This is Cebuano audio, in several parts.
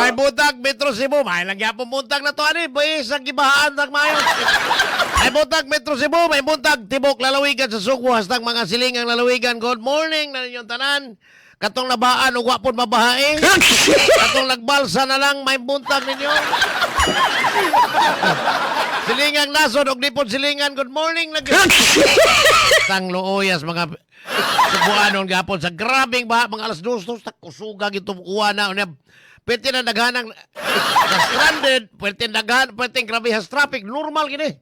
May buntag, Metro Cebu. May lang gyapon buntag na to ani. Buwis ang gibahaan ng mayo. May buntag, Metro Cebu. May buntag, tibok lalawigan sa Sugbo. Hastang mga silingang lalawigan. Good morning na ninyong tanan. Katong nabaan ug wa pod mabahae. Katong nagbalsa na lang, may buntag ninyo. Silingang nasod og di pod silingan. Good morning na. Tang luoyas mga Subuanon gapon sa grabing baha mga alas dos dos ta kusuga gito uwan na unya. Pwede na daghanang na stranded, pwede daghan, pwede grabe has traffic, normal gini.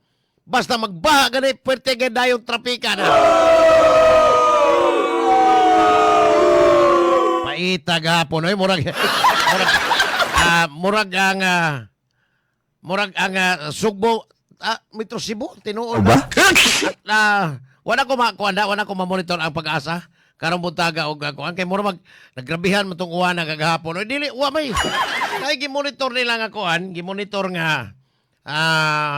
Basta magbaha gani, pwede gani dayong trapika na. Paita gahapon oy, murag murag murag ang murag ang Sugbo, Metro Cebu tinuod Ba? Na wala ko makuan na wala ko mamonitor ang Pag-asa karong buntaga og kuan kay mura mag naggrabihan man tong uwan na kagahapon. Oy, dili wa may kay gimonitor nila nga kuan, gimonitor nga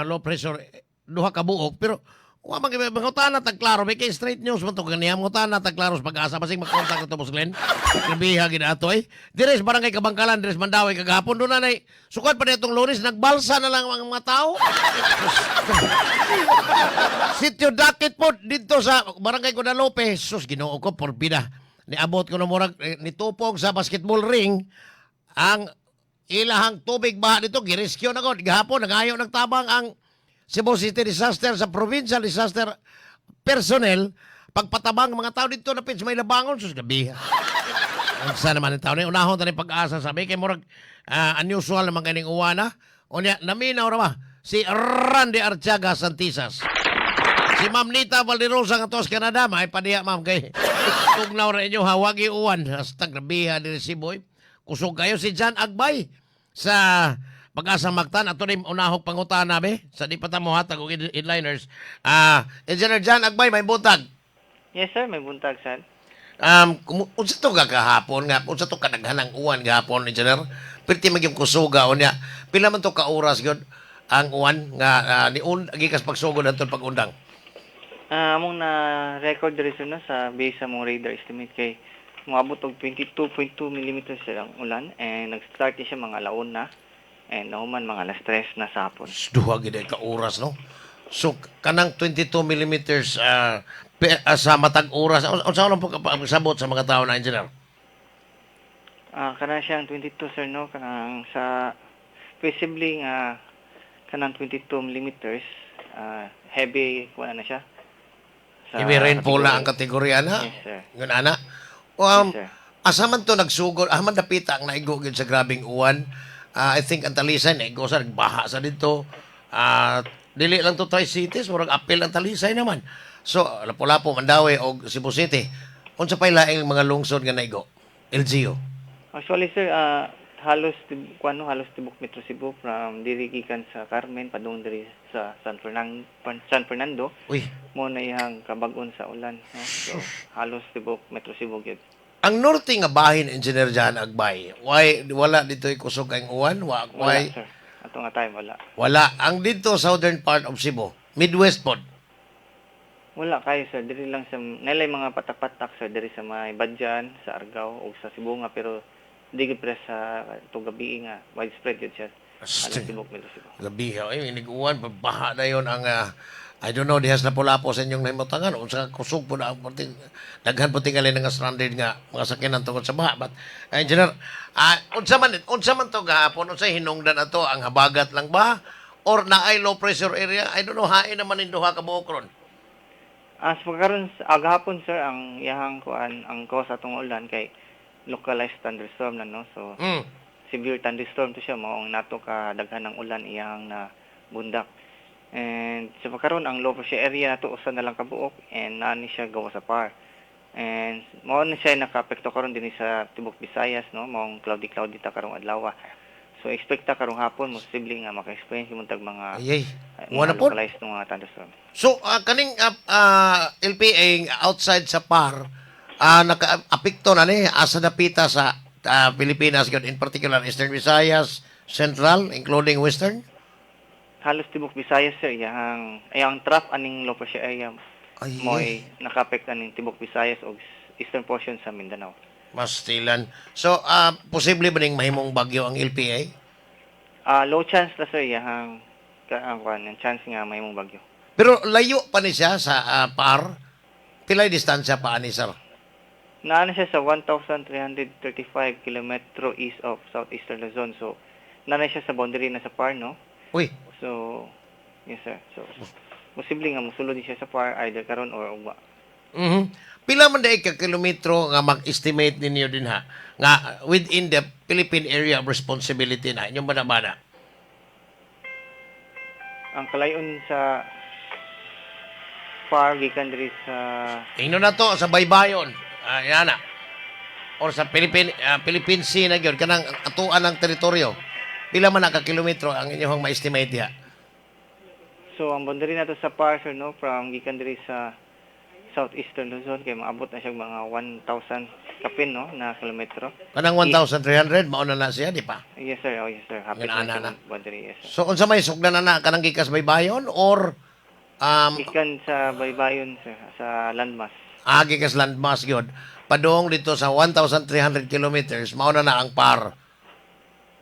low pressure duha ka buok, pero wa man mangutana tag klaro may kay straight news man to ganiya, mangutana tag klaro sa Pag-asa basig mag-contact na to, Boss Glenn. Grabiha gid ato eh dire sa barangay Kabangkalan, dire sa Mandaue kagahapon, doon na nay sukad pa nitong Lunes nagbalsa na lang ang mga tao. Sitio Dakit po dito sa Barangay Guadalupe. Sus, Ginoo ko, porbida. Niabot ko na murag nitupog sa basketball ring ang ilahang tubig baha dito. Girescue na ko. Gahapon, nangayo ng tabang ang Cebu City Disaster sa Provincial Disaster Personnel. Pagpatabang mga tao dito na sa may labangon. Sus, gabi. Unsa naman ang tao ni unahon tani Pag-asa sabi kay murag unusual naman kaning uwana. Unya naminaw ra ba si Randy Artiaga Santisas. Si Ma'am Nita Valderosa nga tos Canada, may padiya ma'am kay tugnaw ra inyo hawagi uwan hasta grabiha diri si Boy. Kusog kayo si John Agbay sa Pag-asa Mactan ato ni unahog pangutana be sa di pa ta mohatag og headliners. Engineer John Agbay, may buntag. Yes sir, may buntag sir. Unsa to ka kahapon nga, unsa to kadaghanang uwan gahapon, engineer? Perti magyung kusuga unya. Pila man to ka oras gyud ang uwan nga ni un gikas pagsugod adto pag-undang? Among na record diri sir no sa base sa mong radar estimate kay moabot og 22.2 millimeters sir ang ulan and nag-start ni siya mga alauna na and nahuman mga alas 3 na sa hapon. Duha gid ay ka oras no. So kanang 22 millimeters sa matag oras unsa man po sabot sa mga tao na, engineer? Kanang siyang 22 sir no, kanang sa possibly nga kanang 22 millimeters heavy kuan na siya. Sa Heavy rainfall na ang kategorya na. Yes sir. Ngun ana. Yes, sir. Asa man to nagsugod, ah man dapita ang naigo gyud sa grabing uwan. I think ang Talisay naigo sa nagbaha sa dito. Dili lang to Tri-Cities, murag apil ang Talisay naman. So, Lapu-Lapu, Mandaue og Cebu City. Unsa pay laing mga lungsod nga naigo? LGU. Actually sir, halos kuan no, halos tibok Metro Cebu from diri gikan sa Carmen padung diri sa San Fernando Uy, mo na iyang kabag-on sa ulan no. So halos tibok Metro Cebu gyud. Ang norte nga bahin, Engineer John Agbay, why wala dito kusog ang uwan? Wa, Wala why? sir. Ato nga time wala. Wala. Ang dito southern part of Cebu, Midwest pod. Wala kayo sir, diri lang sa nailay mga patak-patak sir diri sa may Badyan, sa Argao ug sa Sibonga pero di gyud pre sa itong gabi nga widespread gyud siya. Halos tibok Metro Cebu. Gabi, ay, iniguan, baha na yun ang, I don't know, dihas na pula po sa inyong nahimutangan, unsa kusog po na ang puting, daghan po tingali nga stranded nga mga sakyanan tungod sa baha. But, engineer, unsa man to gahapon, unsa hinungdan ato, ang habagat lang ba? Or naay low pressure area? I don't know, hain naman ning duha ka buok ron. As pagkaron agahapon sir ang iyahang kuan ang cause atong ulan kay localized thunderstorm na no. So severe thunderstorm to siya mao ang nato ka daghan ng ulan iyang na bundak. And sa pagkaron ang low pressure area nato usa na lang kabuok and naa ni siya gawa sa par. And mao na siya nakaapekto karon dinhi sa tibok Visayas no, maong cloudy cloudy ta karong adlaw. So expect ta karong hapon posible nga maka-experience mo tag mga Ay, ay. mga Wala po. localized nga thunderstorm. So, kaning LPA outside sa PAR, naka-apekto na ni asa dapita sa Pilipinas, gyud, in particular Eastern Visayas, Central, including Western? Halos tibok Visayas sir iyang ay ang trough aning low pressure area Ay, mo ay naka-apekto aning tibok Visayas og eastern portion sa Mindanao. Mastilan. So, posible ba ning mahimong bagyo ang LPA? Low chance la, sir, iyahang ang kuan, ang chance nga mahimong bagyo. Pero layo pa ni siya sa PAR. Pilay distansya pa ani, sir? Naa na siya sa 1,335 kilometro east of southeastern Luzon. So, naa na siya sa boundary na sa PAR, no? Uy, So, yes, sir. So, posible nga musulod din siya sa PAR either karon or ugma. Pila man diay ka kilometro nga mag-estimate ninyo din ha nga within the Philippine Area of Responsibility na inyong bana-bana? Ang kalayon sa PAR gikan diri sa Tingnan na to sa baybayon. Yan na. Or sa Philippine Sea na gyud kanang atuan ng teritoryo. Pila man na ka kilometro ang inyong ma-estimate diha? So ang boundary nato sa PAR, sir, no, from gikan diri sa southeastern Luzon kay maabot na siya mga 1,000 kapin, no, na kilometro. Kanang 1,300 mao na na siya, di pa? Yes, sir. Oh, yes, sir. Hapit Yun, na ana siya na. boundary, yes, sir. So unsa may sugdan na na kanang gikas baybayon or Gikan sa baybayon, sir, sa landmass. Gikas landmass gyud padung dito sa 1,300 kilometers mao na na ang PAR?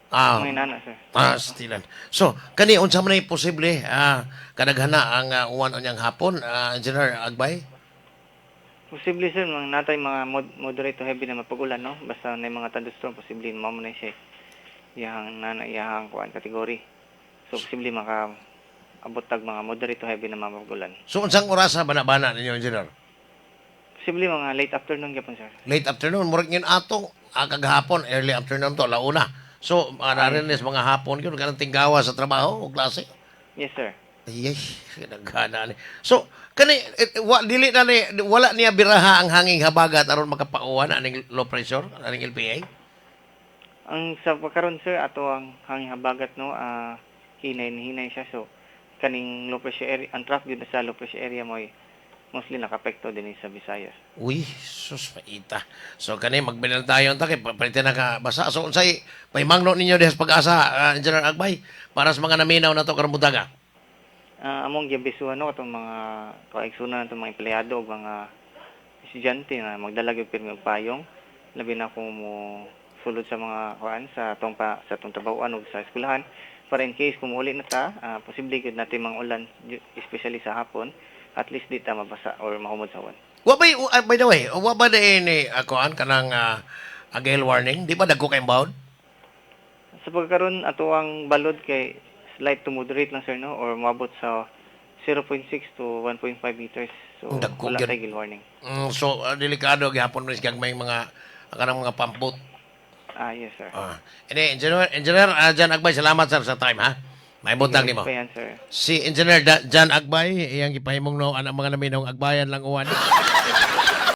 May nana, sir. Stilan. So, kani unsa man ay posible kadaghana ang uwan unyang hapon, Engineer Agbay? Posible, sir, mga natay mga moderate to heavy na mapagulan, no? Basta na mga thunderstorm, posible mao man na siya iyahang nana iyahang kuan category. So posible maka abot tag mga moderate to heavy na mapagulan. So unsang orasa bana-bana ninyo, Engineer? Posible mga late afternoon gyapon, sir. Late afternoon, murag ngayon atong kagahapon, early afternoon to, alauna. So, is mga hapon yun, kanang tinggawa sa trabaho o klase. Yes, sir. Ay, daghana ni. So, kani wa, dili na ni, wala niya biraha ang hanging habagat aron makapauwan aning low pressure, aning LPA. Ang sa pagkaron, sir, ato ang hangin habagat, no, hinay-hinay siya, so kaning low pressure area, ang trough gyud na sa low pressure area mo ay mostly nakapekto din sa Visayas. Uy, sus maita. So kani magbilal tayo ta kay palitan na ka basa. So unsay paimangno ninyo diha sa Pag-asa, Engineer Agbay, para sa mga naminaw nato karong buntaga? Among giabisuhan, no, atong mga kaigsunan, atong mga empleyado ug mga estudyante na magdala gyud pirmi og payong, labi na kung mo sulod sa mga kuan sa atong pa, sa atong trabahoan ug sa eskwelahan, para in case kung muuli na ta, posible gyud natin mga ulan, especially sa hapon, at least di ta mabasa or mahumod sa uwan. Wa bay by the way, wa ba na ni akoan kanang gale warning? Di ba dagko kay bawd? Sa pagkaron, ato ang balod kay slight to moderate lang, sir, no, or moabot sa 0.6 to 1.5 meters, so Ang dagko wala gyud. tay gale warning. So delikado gihapon rin gagmay mga kanang mga pump boat. Yes, sir. Ini Engineer Jan Agbay, salamat, sir, sa time ha. May buntag nimo. Pa yan, sir. Si Engineer Jan Agbay, iyang gipahimong no ang mga naminong Agbayan lang uwan.